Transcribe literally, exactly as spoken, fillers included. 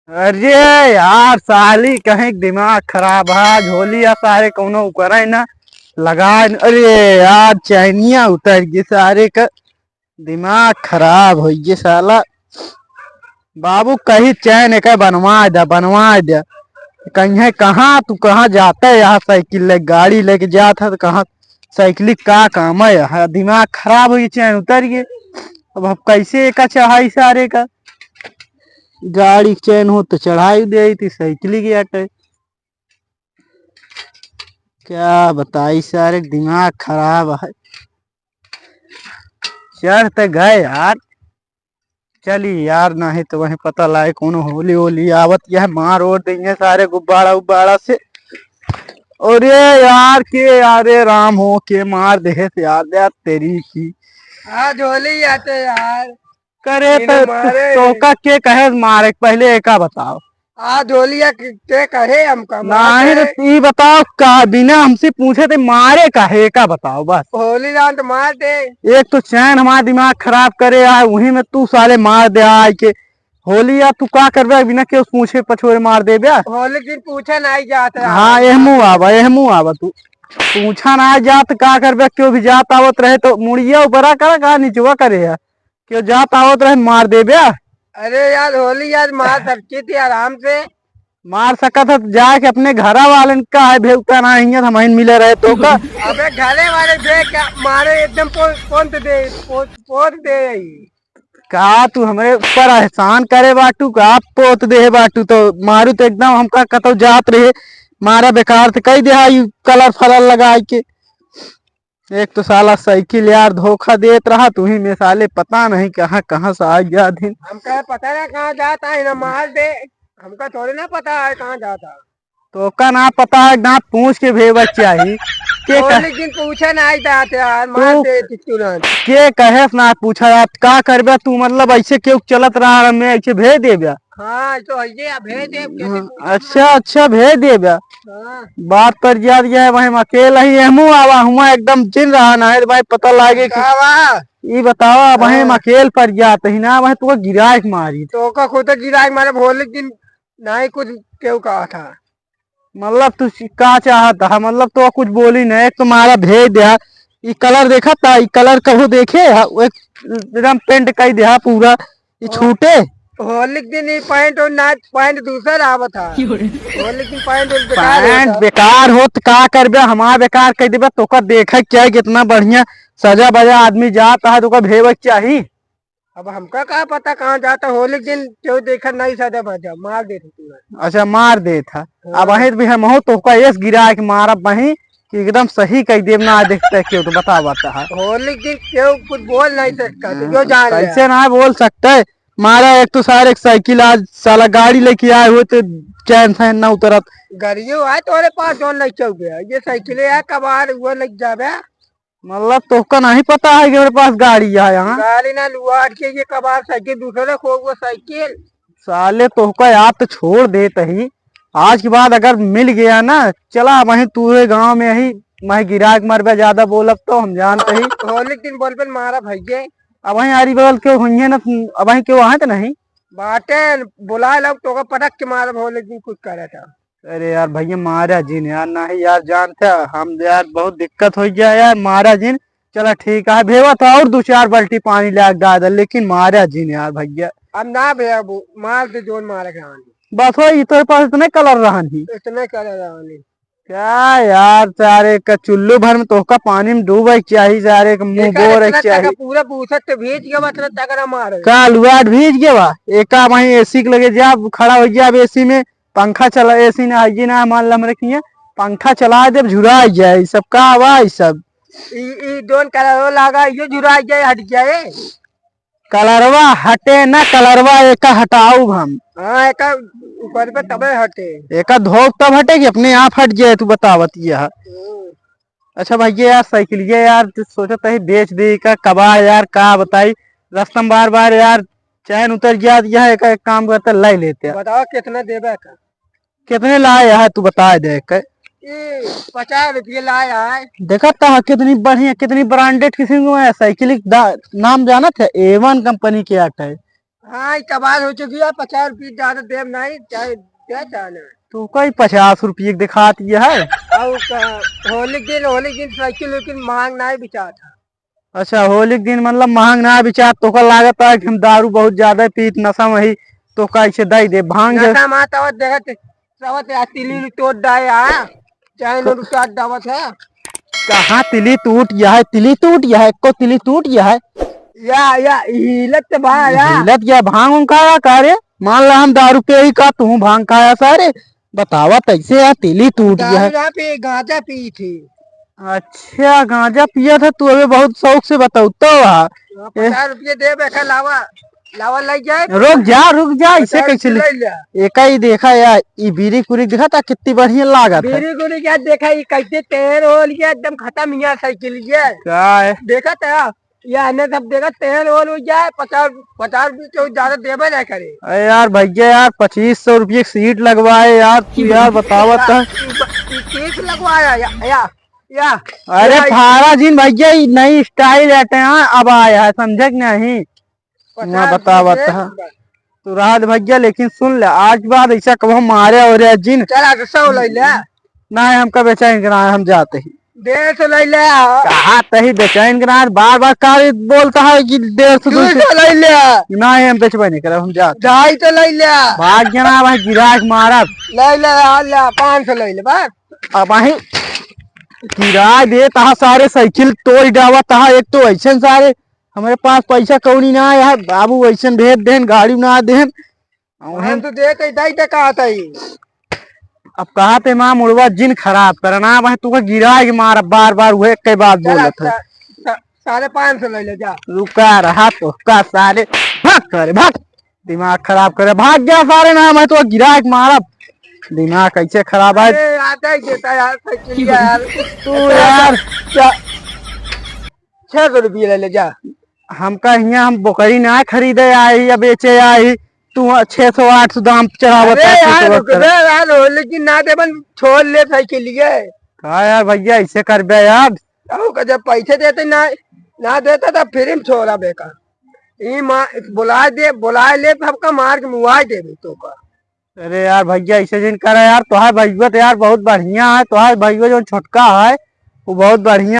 अरे यार, साली कहीं दिमाग खराब है, झोलिया सारे कौनो उकरे ना लगाए न। अरे यार, चैनिया उतर गई सारे का, दिमाग खराब हो गए साला। बाबू कही चैन एक बनवा दे, बनवा दे। कहीं है कहाँ तू, कहाँ जाता है यहाँ साइकिल ले, गाड़ी लेके जात है तो कहाँ साइकिल का काम है यहाँ? दिमाग खराब हो गई, चैन उतर गई। अब हम कैसे एका चढ़ाई सारे का? गाड़ी के चैन हो तो चढ़ाई दे आई थी, साइकिल के अटे। क्या बताई सारे, दिमाग खराब है। चढ़ तो गए यार, चली यार, नहीं तो वहीं पता लाए कौनो होली होली आवत यह मार ओर देंगे सारे गुब्बारा उब्बारा से। अरे यार, के यारे राम हो के मार देहे से यार, यार तेरी की। आज होली आते यार। करे इन्हें तो मारे। तोका के कहे मारे, पहले एका बताओ। आज होलिया के, के कहे हमका मार नहीं दे। तो ई बताओ का बिना हमसे पूछे ते मारे का है, एका बताओ बस। होली रात मार दे। एक तो चैन हमारा दिमाग खराब करे आए, वहीं में तू साले मार दे आए के। होली या तू का करबे बिना केहू पूछे पछोरे मार देबे? होली दिन पूछे नहीं जात है। हाँ, एहमू आवा, एहमू आवा तू। पूछा ना जात का करबे, केहू भी जात आवत रहे तो मुड़िया ऊपरा करा का निचवा करे है। केहू जात आवत रहे मार देबे। अरे यार, होली यार मार सकती थी आराम से। मार सकत है तो जाके अपने घरा वालन का है भेवता ना हियाँ हमहिन मिले रहे तो का। अबे घरे वाले देख के मारे एकदम पो-, पोंत दे, पो-, पोंत दे। का तू हमरे ऊपर एहसान करे बाटू का? पोत देहे बाटू तो मारू तो एकदम हमका कतौ जात रहे, मारा बेकार से कई देहा, ई कलर फलर लगाई के। एक तो साला साइकिल यार धोखा देत रहा, तू ही में साले पता नहीं कहाँ कहाँ से आ गया दिन। हमका पता ना कहाँ जाता है, ना मार दे, हमका थोड़े ना पता है कहाँ जाता। तो का ना पता है, ना पूछ के भेवे चाही। के कह- होली दिन पूछे ना आई जात यार, मार तू दे तू तुरंत। के कहे से ना पूछा यार, का करबे तू, मतलब ऐसे केहू चलत रहा, हमें ऐसे भेज देबे? हाँ, तो है ये, अब भेज दे, कैसे हाँ, पूछा? अच्छा, अच्छा, भेज देबे। हाँ। बात पर याद यह है, वहीं अकेला ही हमू आवा, हुआ एकदम चिन रहा ना है, भाई पता लागे कि का बा? ई बतावा, अब वहीं हाँ। अकेल पर जात ही ना, वहीं तुका गिराए के मारी। तो का खुद गिराए के मारे, होली दिन नहीं कुछ केहू कहा था। मतलब तू सी-, का चाहत हा? मतलब तो कुछ बोली नहीं, एक तो मारा भेज दे। ई कलर देखा था, ई कलर कभू देखे हा? वो एक एकदम पेंट कई दे हा पूरा, ई हाँ। छूटे। होली के दिन ई पैंट और ना, पैंट दूसर आवत हा। क्यों रे? होली के दिन पैंट और बेकार पैंट होता। बेकार होत का करबे, हमार बेकार कई देबे, तोका देखे के चाही कितना बढ़िया सजा बजा आदमी जात हा, तोका भेवे के चाही। अब हमका का पता कहाँ जाता, होली के दिन केहू देखा नहीं सजा बजा, मार देत है तुरंत। अच्छा, मार देत है। हाँ। अब वहीं भी हम हो तो का एस गिरा के मारब वहीं कि एकदम सही कह देब ना देखते केहू तो बता बता है। होली के दिन केहू कुछ बोल नहीं सकता, तो हाँ, जो जान ले। कैसे ना बोल सकते? मारा एक तो सारे एक साइकिल आज साला गाड़ी लेके आए हुए तो चैन फैन ना उतरत। गाड़ियों आए तोरे पास जौन नहीं चल गया, ये साइकिल है कबाड़ वो लग जाबे। मतलब तोहका नहीं पता है कि मेरे पास गाड़ी है यहाँ? गाड़ी ना लुआट के ये कबाड़ साइकिल दूसरे खो वो साइकिल। साले तोहका याद तो छोड़ देत ही, आज के बाद अगर मिल गया ना, चला वहीं तूरे गाँव में ही, मैं गिराक मरबे ज्यादा बोलब तो हम जानते ही। होली के दिन बोलबे मारा भैये। अब वहीं आरी बगल के हुइये ना, अब वहीं केहू आहे तो नहीं? बाटे, बुलाए लो तोका पटक के मारब होली के दिन कुछ करे था। अरे यार भैया मारा जिन यार, नहीं यार जानते हम यार बहुत दिक्कत हो गया यार, मारा जिन। चला ठीक है भेवा तो और दो चार बाल्टी पानी लाग डाल दे, लेकिन मारा जिन यार भैया। अब ना भैया वो मार दे जोन मारे के आने। बस हो, ये तोरे पास इतने कलर रहन ही। इतने कलर रहन ही। क्या यार, सारे का चुल्लू भर में तोहका पानी में डूबे के चाही, सारे का मुंह एकर बोरे इतना के चाही। टका पूरा पूछत तो भीज गया, मतलब टकरा मारे। का लुआट भीज गया बा? एका वहीं एसी के लगे जा, खड़ा हो गया अब एसी में, पंखा चला, एसी ना आइए ना, मान ला हमरे किया, पंखा चला देब, झुरा जाए, ई सब का बा, ई सब। ई, ई दोन कलरो लागा, यो झुरा जाए, हट जाए। कलरवा हटे ना, कलरवा एका हटाऊ हम। हाँ, एका ऊपर पे तबे हटे। एका धोब तब हटे कि अपने आप हट जाए, तू बतावत यह। हम्म। अच्छा भैया यार, साइकिलिया यार, तू सोचत है बेच दे का कबाड़ यार, का बताई, रास्ता में बार बार यार चैन उतर गया, यह एक, एक काम करते, ले लेते हैं। बताओ कितना देबे का? कितने लाए है तू बता दे के। ये पचास रुपये लाए है। देखा था कितनी बढ़िया, कितनी ब्रांडेड किस्म को है साइकिल, दा-, नाम जानत है, ए वन कंपनी के आट है। हाँ, ई कबार हो चुकी है, पचास रुपये ज्यादा देब नहीं, चाहे दे चाहे ना। तो कई पचास रुपये के दिखात ये है। और का, होली के दिन, होली के दिन साइकिल उकिल महंग नहीं बिचात है। अच्छा, होली के दिन मतलब महंग ना बिचात, तोका लागत है कि हम दारू बहुत ज्यादा पीत नशा में ही, तो कैसे दे दे भांग जे- नशा में तो देखत, सब ते तिली तोड़ डाए आ, चाहे नो रुपया डावत है। कहाँ तिली टूट गया है? तिली टूट गया है, एको तिली टूट गया है? या, या, हिलत तो बा, या। हिलत गया, भांग उंग खाया का रे? मान ला हम दारू पे ही का, तू भांग खाया सारे? बतावा कैसे यार, तिली टूट गया है। दारू ना पी, गांजा पी थी। अच्छा, गांजा पिया था तू, अबे बहुत शौक से बताऊ तो। हाँ, ए- पचास रुपये दे, बेटा, लावा, लावा, लग जाए। रुक जा, रुक जा, इसे पचास कैसे रुपये ले- ले लिया। एका ही देखा यार, ई बीड़ी कुरी देखा था, कितनी बढ़िया लागत है। बीड़ी कुरी क्या देखा, ई कैसे तेल हो लिया, एकदम खत्म हिया साइकिल ये। का है? देखा था, या ने सब देखा, तेल ओल हो जाए, पचास, पचास रुपये केहू ज्यादा देबे ना करे। अरे यार भैया यार, पच्चीस सौ रुपये की सीट लगवाए यार, तू यार बतावत है। ई, ई, ई सीट लगवाया, या, या, या। अरे या, फारा जिन भैया, ई नई स्टाइल है, हाँ, अब आया है, समझे कि नहीं? पचास मैं बतावत रुपये है। तू रात भैया, लेकिन सुन ले, आज के बाद ऐसा कबो मारे और जिन। चल, आज सौ ले ले। नहीं, हमका बेचैन के ना, हम जाते ही। डेढ़ सौ ले ले। कहा तही बेचैन के ना, बार बार का बोलता है कि डेढ़ सौ, दो सौ ले ले। नहीं, हम बेचबे नहीं करब, हम जाते। ढाई सौ ले ले। भाग गया ना भाई, गिराक मारब। ले ले, आ ले, पाँच सौ ले ले, बस। अब वहीं किराए दे, तहा सारे साइकिल तोड़ डावा, तहा एक तो ऐसे सारे, हमरे पास पैसा कौड़ी ना आया है, बाबू ऐसे भेज देन, गाड़ी ना देन। हम तो देख के दाई तक कहत हई। अब कहा ते माँ मुड़वा जिन खराब करना, मैं तुका गिरा के मार, बार बार वह एक बात चल, बोलत है। सा-, सा-, साढ़े पाँच सौ ले ले जा। रुका रहा तो का सारे, भाग सारे, भाग। दिमाग खराब करे, भाग गया सारे ना, मैं तो गिरा के मारब। दिमाग कैसे खराब है? अरे, आता ही देता यार, साइकिल यार। तू यार, क्या? छह सौ रुपये ले ले जा। हमका हियाँ हम बोकरी ना खरीदे आई या बेचे आई, तू छह सौ आठ सौ दाम चढ़ावत अरे है, तू यार, तो रुक बता। दे यार, हो, लेकिन ना देबन, छोड़ ले साइकिल लिए। का यार भैया, ऐसे करबे यार? कहू का जब पैसे देते ना, ना देता तब फिर हम छोड़ा बेकार। ई माँ, बुलाए दे, बुलाए ले, सबका मार के मुआए देबे तो का। अरे यार भैया, ऐसे जिन करा यार, तोहार भैया तो यार बहुत बढ़िया है, तोहार भैया जो छोटका है, वो बहुत बढ़िया।